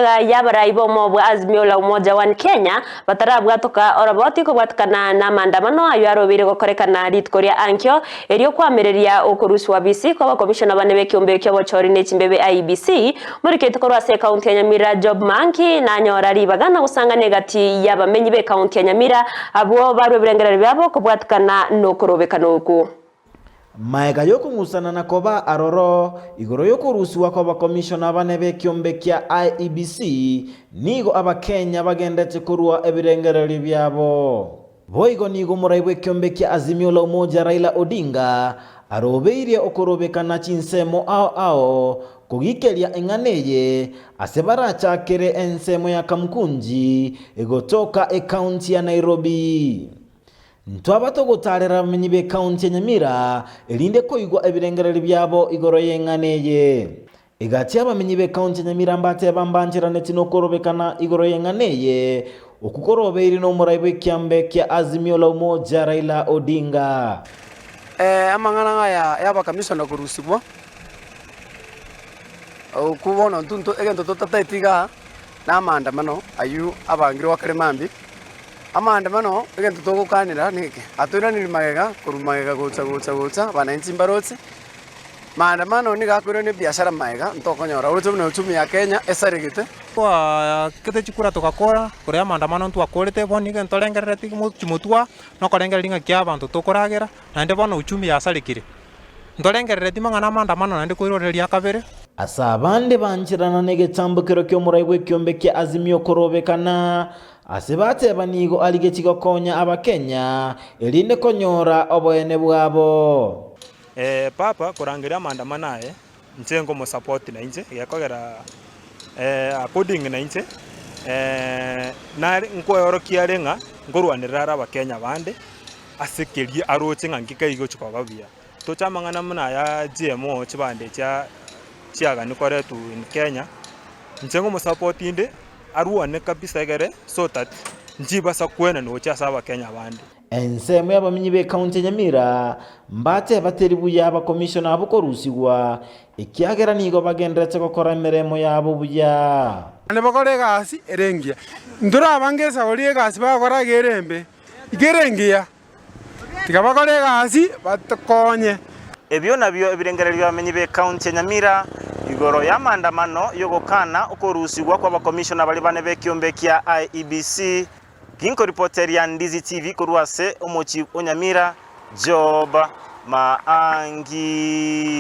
Maega y'abarai b'omomo bwa Azimio la Umoja One Kenya batarabwatoka oroboti kobwatikana n'amandamano ayio arobeire gokorekana rituko ria ankio erio koamereria okorusiwa bisi kw'abakomishona bane b'ekeombe ki'obochori ne chimbebe IEBC morikete korwa ase ekaunti ya Nyamira Job Mangi nanyora ribaga na gosangana egati y'abamenyi b'ekaunti ya Nyamira abwo barwe ebirengererio biabo kobwatikana nokorobekana oku. Magega y'okong'usana na koba aroro igoro y'okorusigwa kw'abakomishona bane b'ekiombe kia IEBC, nigo Abakenya bagendete korua ebirengererio biabo. Boigo nigo omorai bw'ekiombe kia Azimio la Umoja Raila Odinga arobeirie okorobekana chinsemo ao ao kogikeria eng'ana eye ase barachakere ensemo ya Kamukunji egotoka ekaunti ya Nairobi. Ntwaba togotaarera abamenyi b'ekaunti ya Nyamira erinde koigwa ebirengererio biabo igoro y'eng'ana eye. Egati abamenyi b'ekaunti ya Nyamira mbateba mbancheraneti nokorobekana igoro y'eng'ana eye, okwo korobeire nomorai bw'ekiambe kia Azimio la Umoja Raila Odinga. Amang'ana aya y'abakamisona korusigwa, okwo bono intwe egento totateti igaa namaandamano ayio abangire goakera mambia. Amaandamano, egento togokanera neke, atoiranerie magega korwa magega gocha gocha gocha abananchi mbaroche, maandamano nigo akoirania ebiashara magega ntokonyora oroche buna uchumi ya Kenya esaregete. Twakete chikura togakora, korwa amaandamano ntwakorete, bono nigo ntorengerereti chimotwa, nokorengereria ng'aki abanto tokoragera, naende bono uchumi yasarekire. Ntorengerereti mang'ana amaandamano naende koiroreria kabere. Ase abande bancherana negetambokero ki'omorai bw'ekiombe kia Azimio korobekana, Ase bateba nigo arigetie gokonya Abakenya erinde konyora oboene bwabo. Ee papa korangeria amaandamano aye inche nkomosupport na inche gekogera according na inche nare nkoeorokia are ng'a nkorwanerera are abakenya bande ase keria aroche ng'a nki keigochi koba buya. Toche amang'ana buna aya GMO chibande chia chiagani koretwa in Kenya, inche nkomosupport inde. Arwane kabisa egere so that nchibasa kwenena gochia ase abakenya bande. Ensemo y'abamenyi b'ekaunti ya Nyamira mbateba teri buya abakomishona abwo korusigwa, ekiagera nigo bagenderete gokora emeremo yabo buya. Naende bakore egasi ere engiya. Ntorabange esauri y'egasi bagokora iga ere embe, iga ere engiya. Tiga bakore egasi batokonye. Ebio nabio ebirengererio bi'abamenyi b'Ekaunti ya Nyamira igoro y'amaandamano y'ogokana okorusigwa kw'abakomishona baria bane b'ekiombe kia IEBC. Ginkoripoteria Ndizi TV korwa ase omochie o Nyamira, Job Maangi.